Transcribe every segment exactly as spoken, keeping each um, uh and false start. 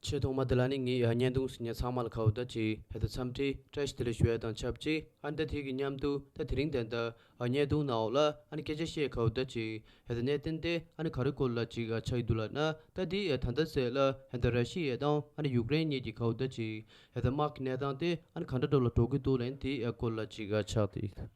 ཆེས་ཐོག་མ་དེ་ལ་ནི་ངས་ཨ་བརྙན་ཐུང་གཟིགས་མཁན་ཚང་མ་ལ་ག་བོ་ད་ཅིག་ཧེ་ད་འཚམས་འདྲི་བཀྲ་ཤིས་བདེ་ལེགས་ཞུ་ཡ་དང་ཆབས་ཅིག་ཨ་ནི་ད་དེ་གི་མཉམ་དུ་ད་དེ་རིང་དེ་འདྲ་ཨ་བརྙན་ཐུང་ནང་ལ་ཨ་ནི་སྐད་ཆ་བཤད་ག་བོ་ད་ཅིག་ཧེ་ད་གནད་དོན་དེ་ཨ་ནི་ག་རེ་སྐོར་ལ་ཅིག་ཨ་ཆགས་ཀྱི་འདུག་ལབ་ན། ད་དེ་ཨ་ད་ལྟ་ཚེ་ལ་ཧེ་ད་ར་ཤི་ཡ་དང་ཨ་ནི་ཡུཀ་རེན་གཉིས་ཀྱི་ག་བོ་ད་ཅིག་ཧེ་ད་དམག་གི་གནས་སྟངས་དེ་ཨ་ནི་ག་འདྲ་འདྲ་ལ་འགྲོ་གི་འདུག་ལབ་ན་དེ་ཨ་སྐོར་ལ་ཅིག་ཨ་ཆགས་ཏེ།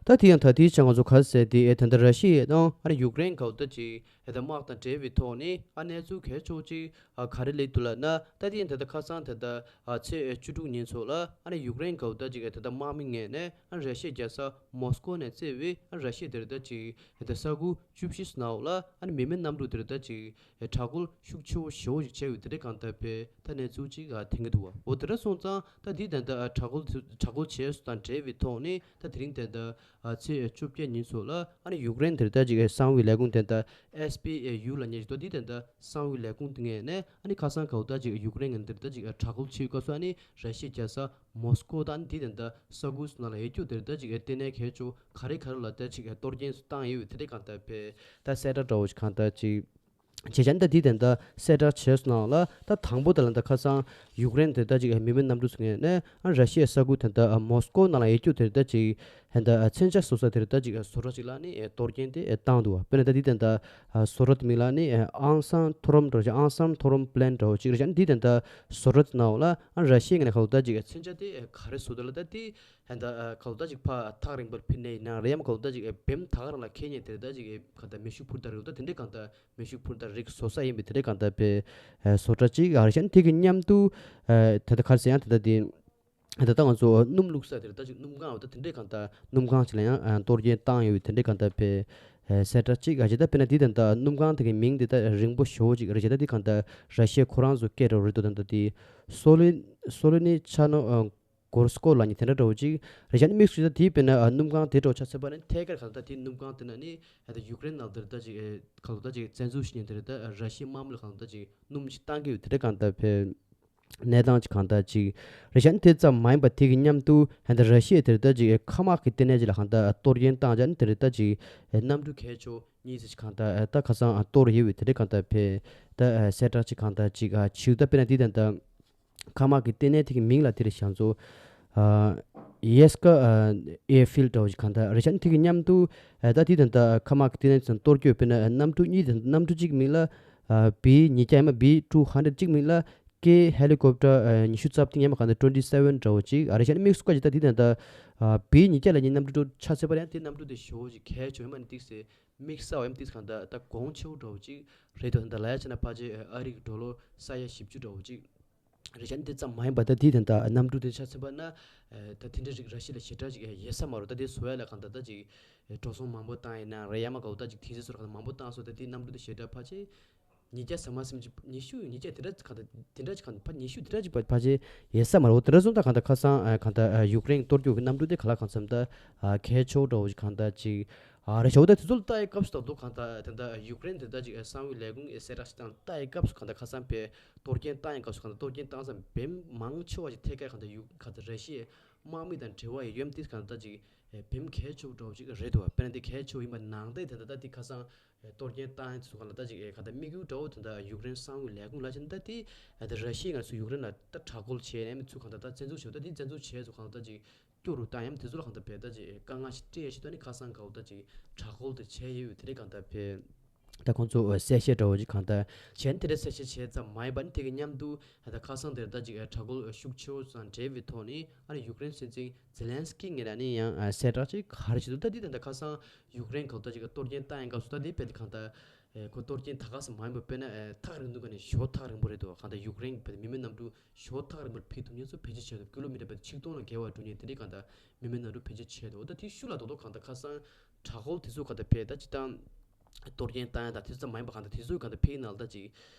ད་དེ་ཡང་ད་ལྟའི་ཆ་ང་ཚོ་ག་ཟེར་དེ་ཨེ་ད་ལྟ་ར་ཤི་ཡ་དང་ཨ་ནི་ཡུཀ་རེན་ག་བོ་ད་ཅིག་ཨེ་ད་དམག་དང་འབྲེལ་བའི་ཐོག་ནས་ཨ་གནས་ཚུལ་གལ་ཆེ་བོ་ཅིག་ཨ་ག་རེ་སླེབས་འདུག་ལབ་ན། ད་དེ་ཡང་ད་ལྟ་ཁ་སང་ད་ལྟ་ཨ་ཚེས་བཅུ་དྲུག་ཉིན་ཚོ་ལ་ཨ་ནི་ཡུཀ་རེན་ག་བོ་ད་ཅིག་ཨེ་ད་ལྟ་དམག་མི་ངོས་ནས་ཨ་ནི་ར་ཤི་ཡའི་རྒྱལ་ས་མོ་སི་ཀོ་ནས་བརྩིས་པའི་ཨ་ནི་ར་ཤི་ཡ་དེ་རེད་ད་ཅིག་ཨེ་ད་ས་ཁུལ་བཅུ་བཞི་ཙམ་ནང་ལ་ཨ་ནི་མི་མེད་གནམ་གྲུ་དེ་རེད་ད་ཅིག་ཨེ་དྲག་རྒོལ་ཤུགས་ཆེ་བོ་ཞེ་བོ་ཞིག་བྱས་ཡོད་དེ་འདྲའི་གང་ལྟར་བས་ད་གནས་ཚུལ་ཅིག་ཨ་ཐོན་གྱི་འདུག་བ། འོ་དེ་འདྲ་སོང་ཙང་ད་འདི་ད་ལྟ་ཨ་དྲག་རྒོལ་དེ་དྲག་རྒོལ་བྱས་སོ་དང་འབྲེལ་བའི་ཐོག་ནས་ད་དེ་རིང་ད་ལྟ་ཨ་ཚེས་བཅོ་བརྒྱད་ཉིན་ཚོ་ལ་ཨ་ནི་ཡུཀ་རེན་དེ་ད་ཅིག་ཨེ་གསང་བའི་ལས་ཁུངས་དེ་ད་ཨེས་པི་ཨེ་ཡུ་ལབ་མཁན་ཞིག་འདུག་འདི་ད་ལྟ་གསང་བའི་ལས་ཁུངས་དེ་ངོས་ནས་ཨ་ནི་ཁ་སང་ག་བོ་ད་ཅིག་ཡུཀ་རེན་ངོས་ནས་དེ་ད་ཅིག་ཨ་དྲག་རྒོལ་བྱེད་སྐབས་སུ་ཨ་ནི་ར་ཤི་ཡའི་རྒྱལ་ས་མོ་སི་ཀོ་དང་ཨ་ནི་འདི་ད་ལྟ་ས་ཁུལ་སོགས་ནང་ལ་ཡོད་རྒྱུ་དེ་ད་ཅིག་ཨེ་ལྟེ་གནས་གལ་ཆེ་བོ་ག་རེ་ག་རེ་ལ་ད་ཅིག་ཨེ་གཏོར་སྐྱོན་བཏང་ཡོད་པའི་དེ་འདྲའི་གང་ལྟར་བས་ད་གསལ་བསྒྲགས་འདྲ་བོ་ཞིག་གང་ལྟར་ཅིག་བྱས་ཙང་ད་འདི་དེ་འདྲ་གསལ་བསྒྲགས་བྱས་སོང་ནང་ལ་ད་དང་པོ་དེ་ལ་ད་ཁ་སང་ཡུཀ་རེན་དེ་ད་ཅིག་མི་མེད་གནམ་གྲུ་ཚོ་ངོས་ནས་ཨ་ར་ཤི་ཡའི་ས་ཁུལ་དེ་འདྲ་མོ་སི་ཀོ་ནང་ལ་ཡོད་རྒྱུ་དེ་ད་ཅིག་ཧེ་ད་མཚོན་ཆ་བཟོ་ས་དེ་ད་ཅིག་བཟོ་གྲྭ་ཅིག་ལ་ནི་གཏོར་སྐྱོན་དེ་བཏང་འདུག་བ། དཔེར་ན་ད་འདི་དེ་འདྲ་བཟོ་གྲྭ་དེ་མིང་ལ་ནི་ཨང་སང་མཐོ་རིམ་འདྲ་བོ་ཅིག་ཨང་སང་མཐོ་རིམ་པི་ལན་འདྲ་བོ་ཅིག་རེད་ཤག་འདི་དེ་འདྲ་བཟོ་གྲྭ་དེ་ནང་ལ་ཨ་ར་ཤི་ཡའི་ངོས་ནས་ག་ལ་ད་ཅིག་མཚོན་ཆ་དེ་ག་རེ་བཟོ་འདུག་ལ་ད་དེ། ཧན་ད་ཨ་ག་ལ་ད་ཅིག་ཕར་ཐག་རིང་པོར་ཕུད་ནས་ཡིན་ན་རེད་ཡ་མ་ག་ལ་ད་ཅིག་ཨེ་བེམ་ཐག་རང་ལ་ཁེལ་ཉེན་དེ་ད་ཅིག་ཨེ་ག་ད་མེ་ཤུགས་འཕུར་མདའ་རེད་ད་དེ་འདྲའི་གང་ད་མེ་ཤུགས་འཕུར་མདའ་རིགས་བཟོ་ས་ཡིན་པའི་དེ་འདྲའི་གང་ད་པའི་ཨེ་བཟོ་གྲྭ་ཅིག་ཨ་རེད་ཤག་དེ་གི་མཉམ་དུ་ཨེ་ད་ད་ག་རེ་ཟེར་ཡང་ད་ད་དེ་ད་ད་ང་ཚོ་སྣུམ་བླུགས་ས་དེ་རེད་ད་ཅིག་སྣུམ་ཁང་འོ་ད་དེ་འདྲའི་གང་ད་སྣུམ་ཁང་ཅིག་ལ་ཡང་ཨ་གཏོར་སྐྱོན་བཏང་ཡོད་པའི་དེ་འདྲའི་གང་ད་པའི་ཨེ་གསལ་བསྒྲགས་ཅིག་ཨ་ཅེ་ད་དཔེར་ན་དེ་ད་ད་སྣུམ་ཁང་དེ་གི་མིང་དེ་ད་རིང་པོ་ཞེ་བོ་ཅིག་རེད་ཤག་ད་དེ་གང་ད་ར་ཤི་ཡ་ཁོ་རང་ཚོ་སྐད་འདྲ་བོ་རེད་འདུག་ད་ད་དེ་སོ་ལི་སོ་ལི་ནི་ཆ་ནོ་ཨ། གོར་སྐོར་ལ་ཉེ་དེ་འདྲ་འདྲ་བོ་ཅིག་རེད་ཤག་ནི་དམིགས་སུ་ད་དེའི་དཔེར་ན་ཨ་སྣུམ་ཁང་དེ་འདྲ་བོ་ཆ་ཚད་པ་ནི་ཐད་ཀར་གང་ལྟར་དེའི་སྣུམ་ཁང་དེ་ན་ནི་ཨ་ད་ཡུཀ་རེན་ནང་དེར་ད་ཅིག་ཨེ་གང་ལྟར་ད་ཅིག་བཙན་འཛུལ་ཞིག་ཉེ་དེ་རེད་ད་ར་ཤི་ཡའི་དམག་མི་ལ་གང་ལྟར་ད་ཅིག་སྣུམ་ཞིག་བཏང་གི་ཡོད་དེ་འདྲ་གང་ལྟར་བས་གནས་སྟངས་ཅིག་གང་ལྟར་ཅིག་རེད་ཤག་ནི་དེ་ཙམ་མ་ཡིན་པ་དེ་གི་མཉམ་དུ་ཨ་ད་ར་ཤི་ཡ་དེར་ད་ཅིག་ཨེ་མཁའ་དམག་གི་ལྟེ་གནས་ཅིག་ལ་གང་ལྟར་གཏོར་སྐྱོན་བཏང་ཅག་ནི་དེ་རེད་ད་ཅིག་ཨེ་གནམ་གྲུ་གལ་ཆེ་གཉིས་ཙམ་ཅིག་གང་ལྟར་ཨེ་ད་ཁ་སང་ཨ་གཏོར་ཡོད་པའི་དེ་འདྲ་གང་ལྟར་བས་ད་ཨེ་གསལ་བསྒྲགས་ཅིག་གང་ལྟར་ཅིག་ཨ་བྱས་ད་དཔེར་ན་དེ་ད་ད། མཁའ་དམག་གི་ལྟེ་གནས་དེ་གི་མིང་ལ་དེ་རེད་ཤག་ཚོ། ཨ་ཡེས་ཀ་ཨ་ཨེར་ཕིལ་འདྲ་བོ་ཞིག་གང་ལྟར་རེད་ཤག་དེ་གི་མཉམ་དུ་ཨ་ད་དེ་ད་ད་མཁའ་དམག་གི་ལྟེ་གནས་ཚོ་གཏོར་སྐྱོན་དཔེར་ན་གནམ་གྲུ་གཉིས་དང་གནམ་གྲུ་གཅིག་མིང་ལ་ཨ་བི་ཉིས་བརྒྱ་ཡང་མ་བི་ཊུ་ཧན་ཌེ་རེཌ་གཅིག་མིང་ལ་ཀེ་ཧེ་ལི་ཀོབ་ཊར་ཨ་ཉི་ཤུ་རྩ་བདུན་ཡང་མ་གང་ལྟར་ཊུ་ཝེན་ཊི་སེ་ཝེན་འདྲ་བོ་ཅིག་ཨ་རེད་ཤག་དམིགས་སུ་བཀར་ཅིག་ད་དེ་ད་ད་ཨ་བི་ཉིས་བརྒྱ་ལབ་མཁན་གནམ་གྲུ་ཆ་ཚད་པ་ཡང་དེ་གནམ་གྲུ་དེ་ཞེ་བོ་ཅིག་གལ་ཆེ་ཡང་མ་ནི་ཏིག་སེ། དམིགས་བསལ་བ་ཡང་ཏིག་གང་ལྟར་ད་གོང་ཆེ་བོ་འདྲ་བོ་ཅིག་རེད་འདུག་ད་ལྟ་ལ་ཡ་བྱས་ན་ཕལ་ཆེར་ཨ་རི་གི་ཌོ་ལར་ས་ཡ་བཞི་བཅུ་འདྲ་བོ་ཅིག་རེད་ཤག་དེ་ཙམ་མ་ཡིན་པ་ད་དེ་དེ་འདྲ་གནམ་གྲུ་དེ་ཆ་ཚད་པ་ན་ད་དེ་འདྲ་རིགས་ར་ཤི་ལ་ཞེ་དྲག་ཅིག་ཡོད་ས་མ་རེད། ད་དེ་བཟོ་ཡ་ལ་གང་ལྟར་ད་ཅིག་འགྲོ་སོང་མང་པོ་བཏང་ཡིན་ན་རེད་ཡ་མ་གའོ་ད་ཅིག་དེ་ཚོ་སོར་གང་ལྟར་མང་པོ་བཏང་སོང་། ད་དེ་གནམ་གྲུ་དེ་ཞེ་དྲག་ཕལ་ཆེར་ཉིས་བརྒྱ་ཟ་མ་ཟིན་ཅིག་ཉི་ཤུ་ཉིས་བརྒྱ་དེ་འདྲ་གང་ལྟར་དེ་འདྲ་ཅིག་གང་ལྟར་ཕ་ཉི་ཤུ་དེ་འདྲ་ཅིག་ཕ་ཕལ་ཆེར་ཡོད་ས་མ་རེད། འོ་དེ་འདྲ་སོང་ད་གང་ལྟར་ཁ་སང་གང་ལྟར་ཡུཀ་རེན་གཏོར་རྒྱུ་གི་གནམ་གྲུ་དེ་ག་ལ་གང་འཚམ་ད་གལ་ཆེ་བོ་འདྲ་བོ་ཅིག་གང་ལྟར་ཅིག་ཨ་རེད་ཤག་འོ་ད་དེ་ཚོ་ལ་ལྟ་ཡའི་སྐབས་སུ་ད་དུང་གང་ལྟར་དེ་འདྲ་ཡུཀ་རེན་དེ་འདྲ་ཅིག་གསང་བའི་ལས་ཁུངས་ཀྱི་གསལ་བསྒྲགས་ཤིག་བཏང་ལ་ལྟ་ཡའི་སྐབས་སུ་གང་ལྟར་ཁ་སང་པའི་གཏོར་སྐྱོན་བཏང་ཡའི་སྐབས་སུ་གང་ལྟར་གཏོར་སྐྱོན་བཏང་ཙང་བེམ་མང་ཆེ་བ་ཞིག་ཐད་ཀར་གང་ལྟར་ཡུ་གང་ལྟར་ར་ཤི་ཡའི་དམག་མི་དང་འབྲེལ་བ་ཡོད་མཁན་དེ་གང་ལྟར་ཅིག་བེམ་གལ་ཆེ་བོ་འདྲ་བོ་ཅིག་རེད་འདུག་དཔེར་ན་དེ་གལ་ཆེ་བོ་ཡིན་པ་ནང་བསྟན་དེ་འདྲ་ད་དེ་ཁ་སང་གཏོར་སྐྱོན་བཏང་ཡའི་ཚུལ་གང་ལ་ད་ཅིག་གང་ལྟར་དམིགས་ཡུལ་འདྲ་བོ་དེ་འདྲ་ཡུཀ་རེན་གསང་བའི་ལས་ཁུངས་ལ་ཕྱིན་ད་དེ་ད་ར་ཤི་ཡའི་ངོས་སུ་ཡུཀ་རེན་ལ་ད་དྲག་རྒོལ་བྱས་ནས་མི་ཚུལ་གང་ལྟར་ད་བཙན་འཛུལ་བྱས་ད་དེ་བཙན་འཛུལ་བྱས་ཚུལ་གང་ལྟར་ཅིག་སྐྱོ་རུ་བཏང་ཡང་དེ་ཚོ་ལ་གང་ལྟར་བས་ད་ཅིག་དཀའ་ངལ་ཞིག་སྤྲད་ཡ་ཞིག་ད་ནི་ཁ་སང་ག་བོ་ད་ཅིག་དྲག་རྒོལ་དེ་བྱས་ཡོད་དེ་རེད་གང་ལྟར་བས་ད་ཁོང་ཚོ་གསལ་བཤད་འདྲ་བོ་ཅིག་གང་ལྟར་གཞན་དེ་འདྲ་གསལ་བཤད་བྱས་ཙམ་མ་ཡིན་པ་ནི་དེ་གི་མཉམ་དུ་ད་ཁ་སང་དེར་ད་ཅིག་དྲག་རྒོལ་ཤུགས་ཆེ་བོ་དང་འབྲེལ་བའི་ཐོག་ནས་ཨ་ནི་ཡུཀ་རེན་སྲིད་འཛིན་ཛེ་ལན་སི་ཀི་ངོས་ནས་ནི་ཡང་གསལ་བསྒྲགས་ཅིག་ག་རེ་བྱས་འདུག་ད་འདི་ད་ལྟ་ཁ་སང་ཡུཀ་རེན་ག་བོ་ད་ཅིག་གཏོར་སྐྱོན་བཏང་ཡའི་སྐབས་སུ་ད་འདི་དཔེ་དེ་གང་ལྟར་ཨེ་ཁོ་གཏོར་སྐྱོན་ད་ག་ས་མ་ཡིན་པ་དཔེར་ན་ཨེ་ཐག་རིང་དུས་ག་ནས་ཞོ་ཐག་རིང་པོ་རེད་འདུག་གང་ལྟར་ཡུཀ་རེན་བོད་མི་མེད་གནམ་གྲུ་ཞོ་ཐག་རིང་པོར་ཕུད་ཐུབ་མཁན་ཚོ་བེད་སྤྱོད་བྱས་འདུག་ཀི་ལོ་མི་ཊར་བརྒྱ་ཆིག་སྟོང་ལ་བརྒལ་བ་འགྲོ་མཁན་དེ་འདྲའི་གང་ལྟར་མི་མེད་གནམ་གྲུ་བེད་སྤྱོད་བྱས་འདུག་འོ་ད་དེ་ཤུལ་ལ་རྡོག་རྡོག་གང་ལྟར་ཁ་སང་དྲག་རྒོལ་དེ་ཚོ་གང་ལྟར་ཕེ་ད་ཅི་ཐང་གཏོར་སྐྱོན་བཏང་ཡ་དང་དེ་ཚོ་མ་ཡིན་པ་གང་ལྟར་དེ་ཚོ་གང་ལྟར་ཕེ་ནང་ལ་ད་ཅིག་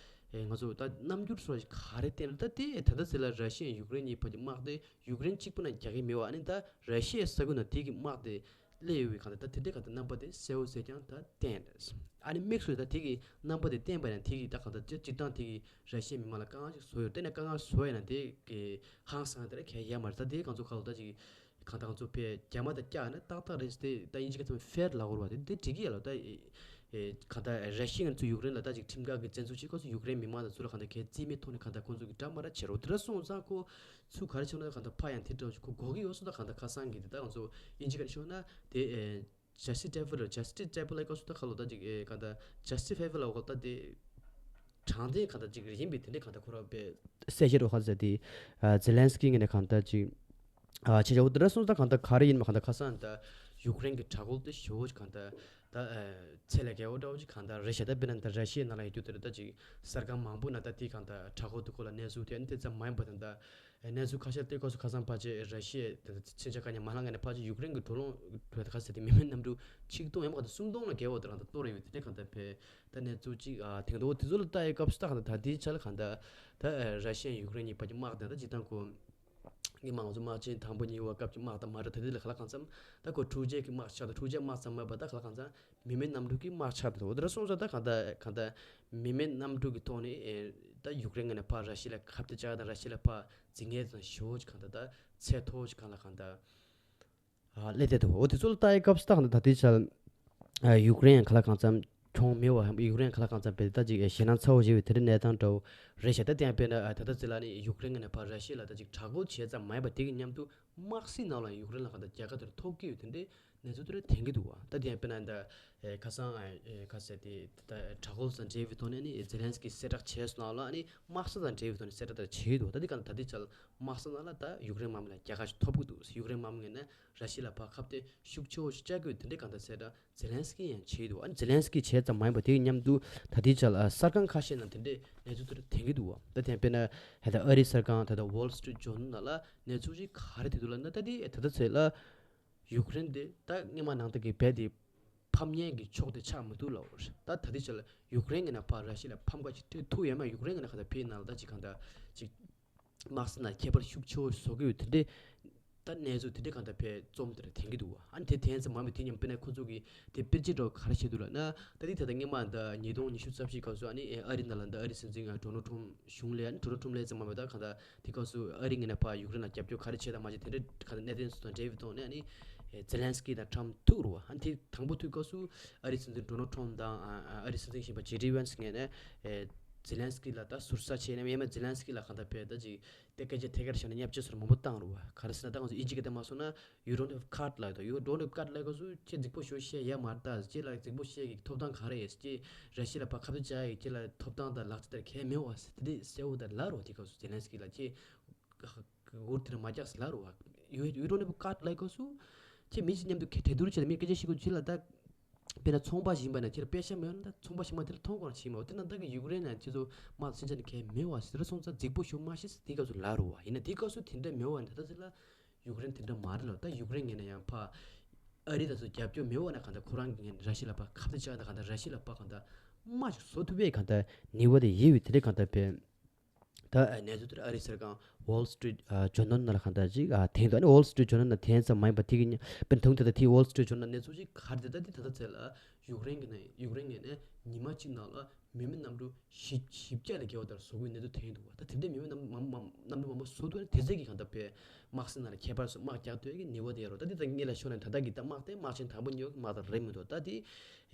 ཨེ་ང་ཚོ་ད་རྣམ་འགྱུར་སོགས་ག་རེ་བསྟན་ད་དེ་ད་ལྟ་ཟེར་ལ་ར་ཤི་ཡ་ཡུཀ་རེན་གཉིས་བར་གྱི་དམག་དེ་ཡུཀ་རེན་གཅིག་པུ་ན་རྒྱག་གི་མེད་པ་ཨ་ནི་ད་ར་ཤི་ཡའི་ས་ཁུལ་ན་དེ་གི་དམག་དེ། སླེབས་ཡོད་པའི་གང་ལྟར་ད་དེ་འདྲའི་གང་ལྟར་རྣམ་པ་དེ་གསལ་བོ་གསལ་རྐྱང་ད་བསྟན་རེད། ཨ་ནི་དམིགས་སུ་ད་དེ་གི་རྣམ་པ་དེ་བསྟན་པ་ཡང་དེ་གི་ད་གང་ལྟར་སྤྱིར་བཏང་དེ་གི་ར་ཤི་ཡའི་མི་མང་ལ་དཀའ་ངལ་ཞིག་བཟོ་ཡོད། དེ་ནས་དཀའ་ངལ་བཟོ་ཡ་ན་དེ་གི་ཧང་སང་དེ་ལ་གལ་ཡ་མ་རེད། ད་དེ་གང་ཚོ་གང་ལྟར་ཅིག་གང་ལྟར་གང་ཚོ་ཕེ་རྒྱ་མ་དང་བཀྱག་ན་ཏག་ཏག་རེད། དེ་ད་དབྱིན་ཇི་སྐད་ཚོ་ཕེར་ལབ་དགོས་རེད་བ། དེ་དེ་འགྲིག་གི་ཡ་ལ་ད། གང་ལྟར་ར་ཤི་ཡ་ཚོས་ཡུཀ་རེན་ལ་ད་ཅིག་ཁྲིམས་འགལ་གྱི་བཙན་འཛུལ་བྱེད་སྐབས་སུ་ཡུཀ་རེན་མི་མང་དང་ཚུར་ལ་གང་ལྟར་གལ་རྩིས་མེད་ཐོག་ནས་གང་ལྟར་ཁོང་ཚོ་གི་འདྲ་མ་འདྲ་བྱེད་རོགས། དེ་འདྲ་སོང་ཙང་ཁོ་ཚུར་ག་རེ་བྱེད་ན་གང་ལྟར་ཕར་ཡང་དེ་འདྲ་ཁོ་དགོས་ཀྱི་ཡོད་སོང་ད་གང་ལྟར་ཁ་སང་གི་དེ་ད་ང་ཚོ་དབྱིན་ཇི་སྐད་ཤོད་ན་དེ། Justice Department Justice Department ལ་སྐབས་སུ་ད་ཁ་ལོ་ད་ཅིག་ཨེ་གང་ལྟར་Justice Department ལ་འོག་ད་དེ་དྲང་བདེན་གང་ལྟར་ཅིག་ཡིན་པའི་དེ་འདྲའི་གང་ལྟར་ཁོ་རང་པའི་གསལ་བཤད་རོགས་ཁ་ཟེར་དེ། ཛེ་ལན་སི་ཀི་ངོས་ནས་གང་ལྟར་ཅིག་ཨ་ཆེ་ཆེ་འོ་དེ་འདྲ་སོང་ད་གང་ལྟར་ག་རེ་ཡིན་མ་གང་ལྟར་ཁ་སང་ད་ཡུཀ་རེན་གྱི་དྲག་རྒོལ་དེ་ཞེ་པོ་ཅིག་གང་ལྟར་ད་ཚད་ལས་བརྒལ་བ་འདྲ་བོ་ཅིག་གང་ལྟར་རེད་ཤག་ད་དཔེར་ན་ད་ར་ཤི་ཡའི་ནང་ལ་ཡོད་རྒྱུ་དེ་རེད། ད་ཅིག་གསར་ཁང་མང་པོ་ན་ད་དེ་གང་ལྟར་དྲག་རྒོལ་དེ་སྐོར་ལ་གནས་ཚུལ་དེ་ཨ་ནི་དེ་ཙམ་མ་ཡིན་པ་ད་ད། གནས་ཚུལ་ཁ་ཤས་ལྟོས་སྐབས་སུ་ཁ་སང་ཕལ་ཆེར་ར་ཤི་ཡའི་ཕྱི་རྒྱལ་དཀའ་ཉེན་མ་ལྷག་ངེས་ནས་ཕལ་ཆེར་ཡུཀ་རེན་གྱི་འགྲོ་ལོང་བོད་ཁ་ཟེར་ཏེ་མི་མེད་གནམ་གྲུ་ཆིག་སྟོང་ཡང་མ་གཏོགས་སུམ་སྟོང་ལ་བརྒལ་བ་དེ་རང་དང་གཏོར་ཡོད་དེ་གང་ལྟར་བས་ད་གནས་ཚུལ་གཅིག་ཨ་དེང་དུ་དེ་ཚོ་ལ་ལྟ་ཡི་སྐབས་སུ་ད་གང་ལྟར་ད་དེའི་ཆ་ལ་གང་ལྟར་ད་ར་ཤི་ཡ་ཡུཀ་རེན་གཉིས་བར་གྱི་དམག་དང་ད་སྤྱིར་བཏང་ཁོ་ངས་མ་ང་ཚོ་དམག་ཆེན་དང་པོ་གཉིས་བར་སྐབས་ཀྱི་དམག་དང་མ་འདྲ་ད་དེ་ལ་ག་ལ་གང་འཚམ་ད་ཁོ་འཁྲུག་ཆེན་གྱི་དམག་ཆགས་དང་འཁྲུག་ཆེན་དམག་ཙམ་མ་ཡིན་པ་ད་ག་ལ་གང་འཚམ། མི་མེད་གནམ་གྲུ་གི་དམག་ཆགས་འདུག་འོ་དེ་འདྲ་སོང་ཙང་ད་གང་ལྟར་གང་ལྟར་མི་མེད་གནམ་གྲུ་གི་ཐོག་ནས་ཨེ་ད་ཡུཀ་རེན་ངོས་ནས་ཕར་ར་ཤི་ཡ་ལ་ཁ་གཏད་བཅག་དང་ར་ཤི་ཡ་ལ་ཕར་འཛིང་ངེས་དང་ཞེ་པོ་ཅིག་གང་ལྟར་ད་ཚད་མཐོ་པོ་ཅིག་གང་ལ་གང་ལྟར་ཨ་སླེབས་བསྡད་འདུག་འོ་དེ་ཚོ་ལ་ལྟ་ཡི་སྐབས་སུ་ད་གང་ལྟར་ད་ལྟའི་ཆར་ཨ་ཡུཀ་རེན་ཡང་ག་ལ་གང་འཚམ་གྱོང་མེད་པ་ཡུཀ་རེན་ག་ལ་གང་འཚམ་བས་ད་ཅིག་ཨེ་ཞེད་སྣང་ཚ་པོ་བྱེད་པའི་དེ་འདྲའི་གནས་སྟངས་འདྲ་བོ་རེད་ཤག་ད་དེ་ཡང་དཔེར་ན་ཨ་ད་ལྟ་ཚེ་ལ་ནི་ཡུཀ་རེན་ངོས་ནས་ཕར་ར་ཤི་ཡ་ལ་ད་ཅིག་དྲག་རྒོལ་བྱས་ཙམ་མ་ཡིན་པ་དེ་གི་མཉམ་དུ་དམག་སྲིད་ནང་ལ་ཡུཀ་རེན་ལ་གང་ལྟར་རྒྱལ་ཁ་དེ་འདྲ་ཐོབ་ཀྱི་ཡོད་དེ་འདྲའི་གནས་ཚུལ་དེ་འདྲ་ཐོན་གྱི་འདུག་བ། ད་དེ་ཡང་དཔེར་ན་ད་ཨེ་ཁ་སང་ཨེ་ཁ་ཟེར་དེ་ད་དྲག་རྒོལ་དང་འབྲེལ་བའི་ཐོག་ནས་ནི་ཛེ་ལན་སི་ཀི་གསལ་བསྒྲགས་བྱས་སོང་ལ་ནི་དམག་ས་དང་འབྲེལ་བའི་ཐོག་ནས་གསལ་བསྒྲགས་དེ་བྱས་འདུག་ད་དེ་གང་ད་དེ་ཆ་ལ་དམག་ས་ནང་ལ་ད་ཡུཀ་རེན་དམག་མི་ལ་རྒྱལ་ཁ་ཞིག་ཐོབ་ཀྱི་འདུག་ཡུཀ་རེན་དམག་མི་ངོས་ནས་ར་ཤི་ཡ་ལ་ཕར་ཁ་གཏད་ཤུགས་ཆེ་བོ་ཞིག་བཅག་དགོས་དེ་འདྲའི་གང་ལྟར་གསལ་བསྒྲགས་ཛེ་ལན་སི་ཀི་ཡང་བྱས་འདུག་ཨ་ནི་ཛེ་ལན་སི་ཀི་བྱས་ཙམ་མ་ཡིན་པ་དེའི་མཉམ་དུ་ད་ལྟའི་ཆར་ཨ་གསར་ཁང་ཁ་ཤས་ནང་དེ་འདྲའི་གནས་ཚུལ་དེ་འདྲ་ཐོན་གྱི་འདུག་བ། ད་དེ་དཔེར་ན་ད་ལྟ་ཨ་རིའི་གསར་ཁང་ད་ལྟ་Wall Street Journal ནང་ལ་གནས་ཚུལ་ཅིག་ག་རེ་ཐོན་འདུག་ལབ་ན་ད་དེ་ད་ལྟ་ཚེ་ལ་ཡུཀ་རེན་དེ་ད་སྔོན་མ་ནང་ལྟར་གྱི་རྦད་དེ་ཕམ་ཉེན་གྱི་ཕྱོགས་དེ་ཆགས་མི་འདུག་ལབ་པ་རེད། ད་ད་ལྟའི་ཆར་ལ་ཡུཀ་རེན་གྱི་ནང་ཕར་ར་ཤི་ཡ་ལ་ཕམ་ཁ་ཅིག་སྤྲད་ཐུབ་ཡོད་མ་ཡུཀ་རེན་གྱི་ནང་ག་ད་ཕེབས་ནང་ལ་ད་ཅིག་གང་ལྟར་ཅིག་དམག་སྲིད་ནང་ཁྱད་པར་ཤུགས་ཆེ་བོ་བཟོ་གི་ཡོད་དེ་འདྲའི་ད་གནས་ཚུལ་དེ་འདྲའི་གང་ལྟར་ཕར་རྩོམ་དེ་འདྲ་ཐོན་གྱི་འདུག་བ། ཨ་ནི་དེ་ཐོན་ཙམ་མ་མི་དེ་མཉམ་དཔེར་ན་ཁོ་ཚོ་གི་དེ་དཔེར་བརྗོད་འདྲ་བོ་ག་རེ་བྱས་འདུག་ལབ་ན་ད་དེ་ད་ལྟ་སྔོན་མ་ད་ཉིས་སྟོང་ཉི་ཤུ་རྩ་བཞི་སྐབས་སུ་ཨ་ནི་ཨ་རི་ནང་ལ་ད་ཨ་རི་སྲིད་འཛིན་ཌོ་ནལ་ཊམ་གཞུང་ལ་ཨ་ནི་ཌོ་ནལ་ཊམ་ལ་ཙམ་མ་མི་ད་གང་ལྟར་དེ་སྐབས་སུ་ཨ་རི་ངོས་ནས་ཕར་ཡུཀ་རེན་ལ་རྒྱབ་སྐྱོར་ག་རེ་བྱས་དང་མ་བྱས་དེ་འདྲའི་གང་ལྟར་གནད་དོན་སོགས་དང་འབྲེལ་བའི་ཐོག་ནས་ཨ་ནི་ཛེ་ལན་སི་ཀི་དང་ཊམ་ཐུག་རུ་བ། ཨ་ནི་དེ་དང་པོ་ཐུག་སྐབས་སུ་ཨ་རི་སྲིད་འཛིན་ཌོ་ནལ་ཊམ་དང་ཨ་ཨ་རི་སྲིད་འཛིན་གཞོན་པ་ཇེ་ཌི་ཝན་སི་ངོས་ནས་ཨེ་ཛེ་ལན་སི་ཀི་ལ་ད་ཟུར་ཟ་བྱས་ནས་ཡང་མིན་ཛེ་ལན་སི་ཀི་ལ་གང་ལྟར་ཕར་ད་ཅིག་དེ་སྐད་ཆ་ཐད་ཀར་བཤད་ན་བརྙས་བཅོས་སོགས་མང་པོ་བཏང་རུ་བ། ག་རེ་ཟེར་ན་ད་ང་ཚོ་དབྱིན་ཇི་སྐད་དེ་མ་སོང་ན་you don't have card ལབ་དང་you don't have card ལབ་སྐབས་སུ་ཁྱེད་རྫིག་པོ་ཞིག་བཤད་ཡ་མ་རེད། ད་ཁྱེད་ལ་རྫིག་པོ་བཤད་ཀྱི་ཐོབ་ཐང་ག་རེ་ཡོད། ཁྱེད་ར་ཤི་ཡ་ལ་ཕར་ཁ་གཏད་བཅག་ཡ་ཁྱེད་ལ་ཐོབ་ཐང་དང་ལག་ཆ་དེ་གང་ཡང་མེད་བ་ཟེར་དེ་འདྲ་གསལ་པོ་དང་ལབ་རུ་བ། དེ་སྐབས་སུ་ཛེ་ལན་སི་ཀི་ལ་ཁྱེད་འུར་དེ་འདྲ་མ་རྒྱག་ཟེར་ལབ་རུ་བ། you you don't have card ལབ་སྐབས་སུ་ཁྱེད་མི་གཅིག་མཉམ་དུ་གྲོས་བསྡུར་བྱས་ནས་མི་སྐད་ཆ་བཤད་དགོས་ཁྱེད་ལ་ད་དཔེར་ན་ཚོང་པ་ཞིག་ཡིན་པ་ན་ཁྱེད་ལ་པེ་ཤ་མེད་ན་ད་ཚོང་པ་ཞིག་མ་དེ་ལ་མཐོང་དགོས་ན་ཞིག་མ་འོ་དེ་ན་ད་གི་ཡུཀ་རེན་ནང་ཁྱེད་ཚོ་དམག་ཕྱིན་ཆ་ནི་གལ་མེད་བ་ཟེར་སོང་ཙང་རྫིག་པོ་ཞུ་མ་ཤེས་ཟེར་དེ་སྐབས་སུ་ལབ་རུ་བ། ཡིན་ན་དེ་སྐབས་སུ་དེ་འདྲ་མེད་བ་ནི་ད་ད་ཟེར་ལ་ཡུཀ་རེན་དེ་འདྲ་མ་རེད་ལ། ད་ཡུཀ་རེན་ངོས་ནས་ཡང་ཕར་ཨ་རི་དང་སོགས་རྒྱབ་སྐྱོར་མེད་བ་ན་གང་ལྟར་ཁོ་རང་གི་ངོས་ནས་ར་ཤི་ཡ་ལ་ཕར་ཁ་གཏད་བཅག་ན་གང་ལྟར་ར་ཤི་ཡ་ལ་ཕར་གང་ལྟར་དམག་ཅིག་བཟོ་ཐུབ་པའི་གང་ལྟར་ནུས་པ་དེ་ཡོད་པའི་དེ་འདྲའི་གང་ལྟར་བས། ད་ཨ་གནས་ཚུལ་དེར་ཨ་རིའི་གསར་ཁང་Wall Street ཨ་Journal ནང་ལ་གང་ལྟར་ཅིག་ཨ་ཐོན་འདུག་ཨ་ནི་Wall Street Journal ནང་ཐོན་ཙམ་མ་ཡིན་པ་དེ་གི་ཉ་དཔེར་ན་ད་དུང་ད་ལྟ་དེའི་Wall Street Journal ནང་གནས་ཚུལ་ཅིག་ག་རེ་འདུག་ད་དེ་ད་ལྟ་ཚེ་ལ་ཡུཀ་རེན་གྱི་ནང་ཡུཀ་རེན་ངོས་ནས་ཉི་མ་གཅིག་ནང་ལ་མི་མེད་གནམ་གྲུ་བཞི་བཞི་བརྒྱ་ལས་བརྒལ་བ་ལྟར་བཟོ་དགོས་གནས་ཚུལ་ཐོན་འདུག་ད་དེ་འདྲའི་མི་མེད་གནམ་གནམ་གནམ་གྲུ་མང་པོ་བཟོ་ཐུབ་ན་དེ་ཚད་ཀྱི་གང་ལྟར་བས་དམག་སྲིད་ནང་ལ་ཁྱད་པར་སོགས་དམག་རྒྱག་ཐུབ་ཀྱི་ནུས་པ་དེ་ཡོད་རེད། ད་དེ་ད་སྔོན་ལ་ཤོད་ན་ད་ལྟ་གི་ད་དམག་དེ་དམག་ཆེན་དང་པོ་ཉོ་གི་དམག་དང་རེད་མི་འདུག་ད་དེ་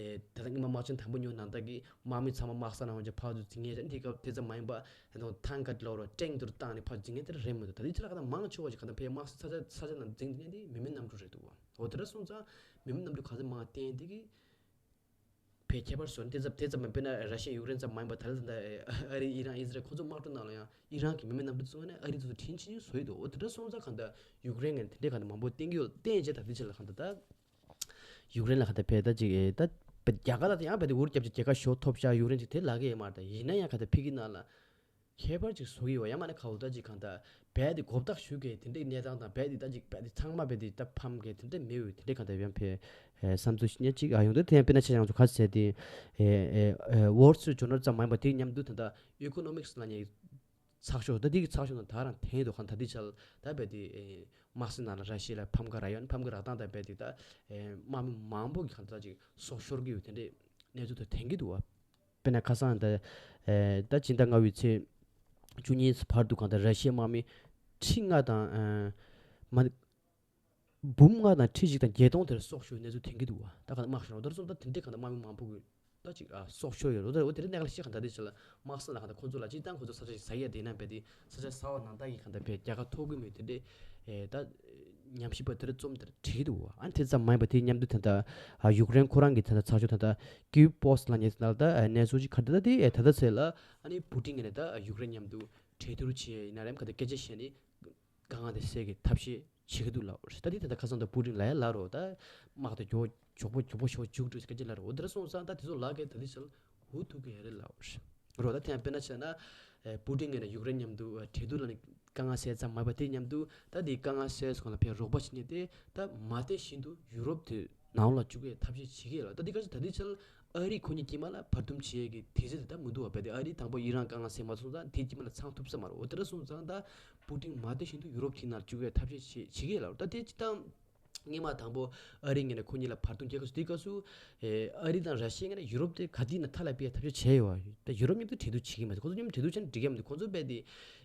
ཨེ་ད་ལྟ་སྔོན་མ་དམག་ཆེན་དང་པོ་ཉོ་ནང་ལྟར་གྱི་དམག་མི་ཚང་མ་དམག་ས་ནང་ཡོང་ཆ་ཕར་ཚུར་འཛིང་ངེས་རེད། དེ་སྐབས་དེ་ཙམ་མ་ཡིན་པ་ད་དུང་ཐང་ཀ་ལོ་རོ་ཀྲེང་དུར་བཏང་ནས་ཕར་འཛིང་ངེས་དེ་རེད་མི་འདུག་ད་དེ་ཚེ་ལ་ག་ད་མང་ཆེ་བ་ཞིག་ག་ད་ཕའི་དམག་ས་ས་ཆ་ས་ཆ་ནང་འཛིང་འཛིང་ངེས་དེ་མི་མེད་གནམ་གྲུ་རེད་འདུག་འོ་དེ་འདྲ་སོང་ཙང་མི་མེད་གནམ་གྲུ་ག་ཚོད་མང་བསྟན་དེ་གི་ཕའི་ཁྱད་པར་བཟོ་ནས་དེ་ཙམ་དེ་ཙམ་མ་དཔེར་ན་ར་ཤི་ཡ་ཡུཀ་རེན་ཙམ་མ་ཡིན་པ་ད་ལ་ད་ལྟ་ཨ་རི་ཨི་རན་ཨི་ཟི་རལ་ཁོ་ཚོ་དམག་གྲུ་ནང་ལ་ཡང་ཨི་རན་གྱི་མི་མེད་གནམ་གྲུ་བཙུགས་ནས་ཨ་རི་དེ་ཚོ་དྲིན་ཆེན་བཟོ་ཡི་འདུག་འོ་དེ་འདྲ་སོང་ཙང་ག་ད་ཡུཀ་རེན་ངས་དེ་འདྲའི་ག་ད་མང་པོ་བསྟན་གྱི་ཡོད་བསྟན་བྱས་ད་དེ་ཆེ་ལ་ག་ད་ད། ཡུཀ་རེན་ལ་ག་ད་ཕེ་ད་ཅིག་ཨེ་ད་རྒྱ་གར་ལ་ད་ཡང་ཕེ་ད་འུར་རྒྱབ་ཅིག་རྒྱལ་ཁ་ཤོར་ཐོབ་ཤག་ཡུཀ་རེན་ཅིག་དེ་ལ་གི་ཡེ་མར་ད་ཡིན་ན་ཡང་ག་ད་ཕི་གི་ནང་ལ་ཁྱད་པར་ཅིག་བཟོ་གི་ཡོད་ཡང་མ་ནི་ཁ་འུ་ད་ཅིག་གང་ད་བེད་དེ་གོ་བརྡ་ཞུ་གི་དེ་འདྲའི་གནས་སྟངས་དང་བེད་དེ་ད་ཅིག་བེད་དེ་ཚང་མ་བེད་དེ་ད་ཕམ་གི་དེ་འདྲ་མེད་འོས་དེ་འདྲའི་གང་ད་ཡང་ཕེ་བསམ་ཚུལ་ཞིག་ཅིག་ཨ་ཡོང་དུས་དེ་ཡང་དཔེར་ན་ཆ་ཡང་ཚོ་ག་ཟེར་དེ་ཨེ་ཨེ་ཨེ་Wall Street Journal ཙམ་མ་ཡིན་པ་དེ་མཉམ་དུ་ད་ད་Economics ལ་ཉེ་ཚགས་ཤོག་ད་འདི་གི་ཚགས་ཤོག་ནང་ད་རང་འཐེན་འདུག་ག་ད་འདི་ཆ་ལ་ད་བས་དེ་དམག་སྲིད་ནང་ལ་ར་ཤི་ཡ་ལ་ཕམ་ཁ་རག་ཡོད་ན་ཕམ་ཁ་རག་སྟངས་དང་བས་དེ་ད་དམག་མི་མང་པོ་གི་ག་ད་ཅིག་སྲོག་ཤོར་གི་ཡོད་དེ་འདྲའི་གནས་ཚུལ་དུ་འཐེན་གི་འདུག་བ། དཔེར་ན་ཁ་སང་ད་ད་ཕྱི་ཟླ་ལྔ་པའི་ཚེས་བཅུ་གཉིས་བར་དུ་གང་ད་ར་ཤི་ཡའི་དམག་མི་ཁྲི་ལྔ་དང་མ་འབུམ་ལྔ་དང་ཁྲི་གཅིག་དང་བརྒྱད་སྟོང་དེར་སྲོག་ཤོར་གནས་ཚུལ་ཐོན་གྱི་འདུག་བ། ད་ག་ནང་དམག་ཤོར་བ་དེར་སོང་ད་དེ་འདྲའི་ག་ནང་དམག་མི་མང་པོ་གི་ ད་ཅིག་ཨ་སྲོག་ཤོར་ཡོད་རེད། འོ་དེ་རེད། འོ་དེ་རིང་གནད་འགག་ཆེ་ཤོས་གང་ལྟར་དེ་ཆ་ལ་དམག་ས་ལ་གང་ལྟར་ཁོང་ཚོ་ལ་སྤྱིར་བཏང་ཁོང་ཚོ་ས་ཆ་ཞིག་ཟ་ཡ་དེ་ཡིན་ན་རྦད་དེ་ས་ཆ་ཟ་བ་ནང་ལྟར་གྱི་གང་ལྟར་རྦད་རྒྱལ་ཁ་ཐོབ་གི་མེད་དེ་འདྲས་ཨེ་ད་ཉམས་ཞིབ་པ་དེ་འདྲ་རྩོམ་དེ་འདྲ་བྲིས་འདུག་ཨ་ནི་དེ་ཙམ་མ་ཡིན་པ་དེའི་མཉམ་དུ་ད་ལྟ་ཨ་ཡུཀ་རེན་ཁོ་རང་གི་ད་ལྟ་ཚགས་ཤོག་ད་ལྟ་ཀིབ་པོ་སི་ཊི་ལབ་མཁན་དེ་ནང་ལ་ད་ཨ་གནས་ཚུལ་ཅིག་ག་རེ་ད་ད་དེ་ཨེ་ད་ལྟ་ཚེ་ལ་ཨ་ནི་པུ་ཏིན་ངོས་ནས་ད་ཡུཀ་རེན་མཉམ་དུ་གྲོས་བསྡུར་བྱས་ཡིན་ན་རེམ་ག་ད་སྐད་ཆ་བཤད་ནས། དཀའ་ངལ་དེ་སེལ་གྱི་ཐབས་ཤེས་བྱེད་ཀྱི་འདུག་ལབ་རེད། ད་དེ་ད་ལྟ་ཁ་སང་ད་པུ་ཏིན་ལ་ཡ་ལབ་རོགས་ད་དམག་དེ་མགྱོགས་མགྱོགས་པོ་མགྱོགས་པོ་ཞེ་པོ་མཇུག་སྒྲིལ་སྐད་ཆ་ལབ་རོགས། འོ་དེ་འདྲ་སོང་ཙང་ད་དེ་ཚོ་ལབ་མཁན་ད་དེ་ཚོ་ཧུ་ཐུག་གི་ཡ་རེད་ལབ་རོགས། ད་དེ་ཡང་དཔེར་ན་བྱས་ན་ཨེ་པུ་ཏིན་ངོས་ནས་ཡུཀ་རེན་མཉམ་དུ་ཨེ་གྲོས་བསྡུར་ལ་ནི་དཀའ་ངལ་སེལ་ཙམ་མ་ཡིན་པ་དེ་མཉམ་དུ་ད་དེ་དཀའ་ངལ་སེལ་སོང་ལ་ཕར་རོགས་པ་བྱེད་མཁན་དེ་ད་མ་བསྡད་བཞིན་དུ་ཡུ་རོབ་དེ། ནང་ལ་བཅུག་ཡས་ཐབས་ཤེས་བྱེད་ཀྱི་ཡོད་ལ། ད་འདི་ག་ཚོད་ད་འདི་ཆ་ལ་ཨ་རི་ཁོ་གཉིས་དཀྱིལ་མ་ལ་བར་འདུམ་བྱེད་ཡས་ཀྱི་དུས་ཚོད་དེ་ད་མི་འདུག་བ། རྦད་དེ་ཨ་རི་དང་པོ་ཨི་རན་དཀའ་ངལ་སེལ་མ་སོང་ཙང་དེ་དཀྱིལ་མ་ལ་ཚང་ཐུབ་ས་མ་རེད། འོ་དེ་འདྲ་སོང་ཙང་ད་པུ་ཏིན་མ་བསྡད་བཞིན་དུ་ཡུ་རོབ་དེ་ནང་ལ་བཅུག་ཡས་ཐབས་ཤེས་བྱེད་བྱེད་ཀྱི་ཡོད་ལ། ད་དེ་སྤྱིར་བཏང་སྔོན་མ་དང་པོ་ཨ་རི་ངོས་ནས་ཁོ་གཉིས་ལ་བར་འདུམ་རྒྱག་ག་སོ་དེའི་སྐབས་སུ་ཨེ་ཨ་རི་དང་ར་ཤི་ཡ་ངོས་ནས་ཡུ་རོབ་དེ་ག་དུས་ནས་མཐའ་ལ་ཕབ་ཡས་ཐབས་ཤེས་བྱས་ཡོད་བ། ད་ཡུ་རོབ་མཉམ་དུ་གྲོས་བསྡུར་བྱེད་ཀྱི་མ་རེད། ཁོ་ཚོ་མཉམ་གྲོས་བསྡུར་བྱས་ན་འགྲིག་གི་མ་རེད། ཁོ་ཚོ་རྦད་དེ་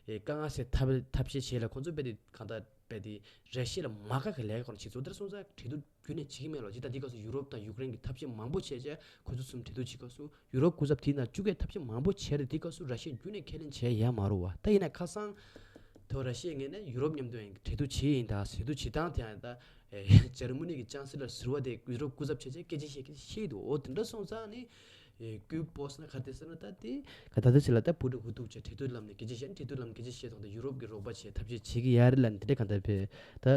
ཨེ་དཀའ་ངལ་སེལ་ཐབས་ཐབས་ཤེས་བྱེད་ལ་ཁོ་ཚོ་རྦད་དེ་གང་ལྟར། རྦད་དེ་ར་ཤི་ཡ་ལ་མ་དགའ་གི་ལས་ཀ་ཁོ་ན་བྱེད་ཚོ། དེར་སོང་ཙང་གྲོས་བསྡུར་རྒྱུན་ནས་བྱེད་ཀྱི་མེད་ལོ། ཇི་ལྟར་འདི་སྐབས་སུ་ཡུ་རོབ་དང་ཡུཀ་རེན་གྱི་ཐབས་ཤེས་མང་པོ་བྱས་རྗེས་ཁོ་ཚོ་གསུམ་གྲོས་བསྡུར་བྱེད་སྐབས་སུ་ཡུ་རོབ་སྐུ་ཚབ་དེའི་ནང་བཅུག་གི་ཐབས་ཤེས་མང་པོ་བྱས་རེད། དེ་སྐབས་སུ་ར་ཤི་ཡ་རྒྱུན་ནས་ཁས་ལེན་བྱས་ཡ་མ་རུ་བ། ད་ཡིན་ན་ཁ་སང་དོ་ར་ཤི་ཡའི་ངོས་ནས་ཡུ་རོབ་མཉམ་དུ་ཡང་གྲོས་བསྡུར་བྱེད་ཡིན་ད་གྲོས་བསྡུར་བྱེད་སྟངས་དེ་ཡང་ད་ཇར་མ་ནི་གི་ཅང་སི་ལར་ཟུར་པ་དེ་ཡུ་རོབ་སྐུ་ཚབ་བྱས་རྗེས་སྐད་ཆ་བཤད་ཀྱི་བཤད་འདུག་འོ་དེ་འདྲ་སོང་ཙང་ནི། ཨེ་ཀུའི་པོ་སི་ཊི་ན་ག་རེ་ཟེར་ན་ད་དེ་ག་ད་དེ་ཚེ་ལ་ད་པུ་ཏིན་ཧུ་ཐུག་བྱས་གྲོས་བསྡུར་ལམ་ནས་སྐད་ཆ་བཤད་ན་གྲོས་བསྡུར་ལམ་སྐད་ཆ་བཤད་ཐོག་ད་ཡུ་རོབ་ཀྱི་རོགས་པ་བྱས་ཐབས་ཤེས་བྱེད་ཀྱི་ཡ་རེད་ལབ་ནས་དེ་འདྲ་གང་ལྟར་བས་ད་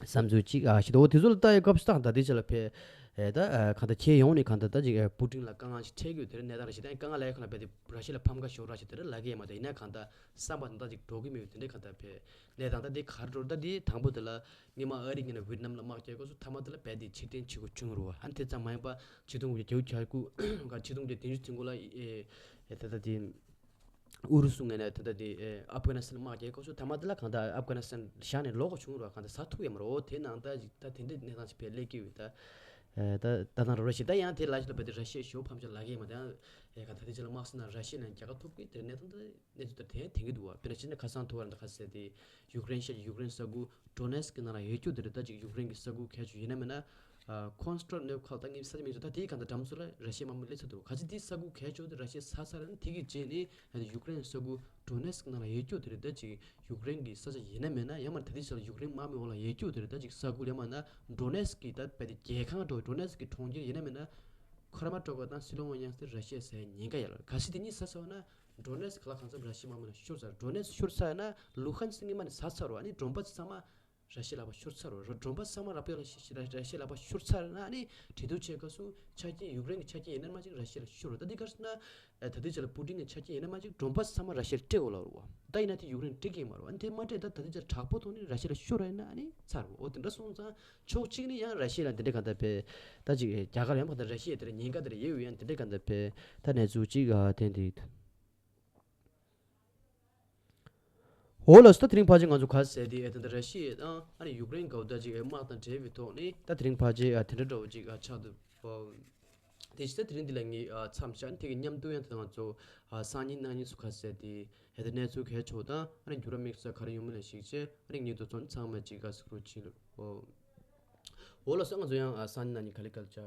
བསམ་ཚུལ་གཅིག་ཨ་ཞིག་འདུག་འོ་དེ་ཚོ་ལ་ལྟ་ཡའི་སྐབས་སུ་ད་གང་ལྟར་དེ་ཚེ་ལ་ཕེ་ཨེ་ད་ཨ་གང་ལྟར་ཁྱེད་ཡོང་ནས་གང་ལྟར་ད་ཅིག་ཨེ་པུ་ཏིན་ལ་དཀའ་ངལ་ཞིག་འཕྲད་ཀྱི་ཡོད་དེ་རེད། གནས་སྟངས་རེ་ཞིག་ད་དཀའ་ངལ་ལ་ཡ་གང་ལ་བས་དེ་ར་ཤི་ཡ་ལ་ཕམ་ཁ་ཤོར་ར་ཞིག་དེ་རེད་ལབ་ཀྱི་ཡ་མ་ད་ཡིན་ན་གང་ལྟར་བསམ་པ་ད་ཅིག་འགྲོ་གི་མེད་དེ་འདྲ་གང་ལྟར་བས་གནས་སྟངས་ད་དེ་ག་རེ་འགྲོ་ད་དེ་དང་པོ་དེ་ལ། སྔོན་མ་ཨ་རི་ངོས་ནས་ཝི་ཏི་ནམ་ལ་དམག་རྒྱག་སྐབས་སུ་མཐའ་མ་དེ་ལ་རྦད་དེ་ཕྱིར་འཐེན་བྱེད་དགོས་བྱུང་རུང་བ། ཨ་ནི་དེ་ཙམ་མ་ཡིན་པ་ཆིག་སྟོང་དགུ་བརྒྱ་བརྒྱད་ཅུ་གྱ་དགུ་ག་ཆིག་སྟོང་དགུ་བརྒྱ་བདུན་ཅུ་དོན་དགུ་ལ་ཨེ་ཨེ་ད་ལྟ་དེ་ཨུ་རུ་སུ་ངོས་ནས་ད་ལྟ་དེ་ཨེ་ཨབ་གྷ་ནི་སི་ཐན་དམག་རྒྱག་སྐབས་སུ་མཐའ་མ་དེ་ལ་གང་ལྟར་ཨབ་གྷ་ནི་སི་ཐན་བཞག་ནས་ལོག་དགོས་བྱུང་རུང་བ། གང་ལྟར་ཟ་ཐུབ་ཡ་མ་རེད། འོ་དེ་ནང་ད་ཅིག་ད་དེ་འདྲའི་གནས་སྟངས་ཅིག་ཕེ་སླེབས་ཀྱི་ཡོད་ད། ཨེ་ད་ད་དང་རོ་ར་ཞིག་ད་ཡང་དེ་ལ་ཞིག་ལ་རྦད་དེ་ར་ཤི་ཡའི་ཞོ་ཕམ་ཆ་ལ་གས་མ་ད་ཡང་ཨེ་ག་ད་དེ་ཅིག་ལ་དམག་སོང་ན་ར་ཤི་ཡ་ནས་རྒྱལ་ཁ་ཐོབ་ཀྱི་དེ་གནས་སྟངས་ད། གནས་ཚུལ་ལྟར་དེ་ཡང་དེང་གི་འདུག་བ། དཔེར་ན་ཕྱིན་ན་ཁ་སང་ཐོ་བར་འདི་ཁ་ཟེར་ཏེ་ཡུཀ་རེན་ཤར་ཡུཀ་རེན་ས་ཁུལ་ཌོ་ནེ་སི་ཀི་ནང་ལ་ཡོད་རྒྱུ་དེ་རེད། ད་ཅིག་ཡུཀ་རེན་གྱི་ས་ཁུལ་གལ་ཆེ་ཡིན་ན་མིན་ན་ཀོན་སི་ཏྲན་ནོབ་ཁལ་ད་ངའི་ས་ཆ་མིང་ཚོ་ད་དེའི་གང་ལྟར་འགྲམ་ཚོ་ལ་ར་ཤི་ཡའི་དམག་མི་སླེབས་ཚར་འདུག་ག་ཚོད་དེ་ས་ཁུལ་གལ་ཆེ་དེ་ར་ཤི་ཡས་ཟ་ཚར་ན་དེ་གི་རྗེས་ནས་ཡུཀ་རེན་ས་ཁུལ་ཌོ་ནེ་སི་ཀི་ནང་ལ་ཡོད་རྒྱུ་དེ་རེད། ད་ཅིག་ཡུཀ་རེན་གྱི་ས་ཆ་ཡིན་ན་མིན་ན་ཡང་མིན་ན་ད་དེ་ས་ལ་ཡུཀ་རེན་དམག་མི་འོག་ལ་ཡོད་རྒྱུ་དེ་རེད། ད་ཅིག་ས་ཁུལ་ཡང་མིན་ན་ཌོ་ནེ་སི་ཀི་ད་རྦད་དེ་རྒྱལ་ཁང་འགྲོ་ཌོ་ནེ་སི་ཀི་གྲོང་ཁྱེར་ཡིན་ན་མིན་ན་ཁ་ར་མ་ཀྲོ་ཀ་དང་སི་ལོ་ཝ་ནི་ཡ་དེ་ར་ཤི་ཡས་ཟ་ཡས་ཉེན་ཁ་ཡོད་ལ། གལ་སྲིད་དེ་གཉིས་ཟ་ཚར་བ་ན། ཌོ་ནེ་སི་ཀི་ལ་གང་འཚམ་ར་ཤི་ཡའི་དམག་མི་ལ་ཤོར་ཚར། ཌོ་ནེ་སི་ཀི་ཤོར་ཚར་ན་ལུ་ཧན་སི་ཀི་སྔོན་མ་ནས་ཟ་ཚར་བ། ཨ་ནི་མགྲོན་པོ་ཚང་མ་ར་ཤི་ཡའི་ལག་པར་ཤོར་ཚར་བ། མགྲོན་པོ་ཚང་མ་ར་པའི་ལ་ཤི་ར་ཤི་ཡའི་ལག་པར་ཤོར་ཚར་ན་ཨ་ནི་གྲོས་བསྡུར་བྱེད་སྐབས་སུ་ཆ་རྐྱེན་ཡུཀ་རེན་གྱི་ཆ་རྐྱེན་ཡིན་ན་མ་གཅིག་ར་ཤི་ཡ་ལ་ཤོར་བ། ད་འདི་ག་རེ་ཟེར་ན་ད་ལྟའི་ཆ་ལ་པུ་ཏིན་གྱི་ཆ་རྐྱེན་ཡིན་ན་མ་གཅིག་མགྲོན་པོ་ཚང་མ་ར་ཤི་ཡར་སྤྲད་དགོས་ལབ་རེད་བ། ད་ཡིན་ན་དེ་ཡུཀ་རེན་སྤྲད་ཀྱི་ཡིན་མ་རེད་བ། ཨ་ནི་དེ་མ་སྤྲད་ད་ད་ལྟའི་ཆ་ལ་དྲག་པོ་ཐོག་ནས་ར་ཤི་ཡ་ལ་ཤོར་བ་ཡིན་ན་ཨ་ནི་ཚར་བ། འོ་དེ་འདྲ་སོང་ཙང་ཕྱོགས་གཅིག་ནས་ཡང་ར་ཤི་ཡ་ལ་དེ་འདྲ་གང་ལྟར་བས་ད་ཅིག་རྒྱ་གར་ཡང་གང་ལྟར་ར་ཤི་ཡ་དེ་འདྲ་ཉེན་ཁ་དེ་འདྲ་ཡོད་ཡོད་ཡང་དེ་འདྲ་གང་ལྟར་བས་ད་གནས་ཚུལ་གཅིག་ཨ་བསྟན་དེ། འོ་ལགས་སོ། ད་དེ་རིང་ཕལ་ཆེར་ང་ཚོ་ག་ཟེར་དེ་ཨེ་ད་ལྟ་ར་ཤི་ཡ་དང་ཨ་ནི་ཡུཀ་རེན་གའུ་ད་ཅིག་ཨེ་དམག་དང་འབྲེལ་བའི་ཐོག་ནས་ད་དེ་རིང་ཕལ་ཆེར་ཨ་དེ་འདྲ་འདྲ་བོ་ཅིག་ཨ་ཆགས་འདུག་འོ་དེ་བཞིན་ད་དེ་རིང་འདི་ལ་ངས་ཨ་མཚམས་བཞག་དེ་གི་མཉམ་དུ་ཡང་ད་ང་ཚོ་ཨ་སང་ཉིན་གནངས་ཉིན་སུ་ག་ཟེར་དེ་ཨེ་ད་གནས་ཚུལ་གལ་ཆེ་བ་དང་ཨ་ནི་འགྱུར་བ་དམིགས་བསལ་ག་རེ་ཡོང་མིན་ལ་གཞིགས་བྱས་ཨ་ནི་ངེད་དུ་ཚོ་ཚང་མ་ཅིག་ག་ཟེར་རོ་ཅིག་ལ་འོ། འོ་ལགས་སོ། ང་ཚོ་ཡང་ཨ་སང་ཉིན་གནངས་ཉིན་ག་ལེ་ག་ལེ་བྱ།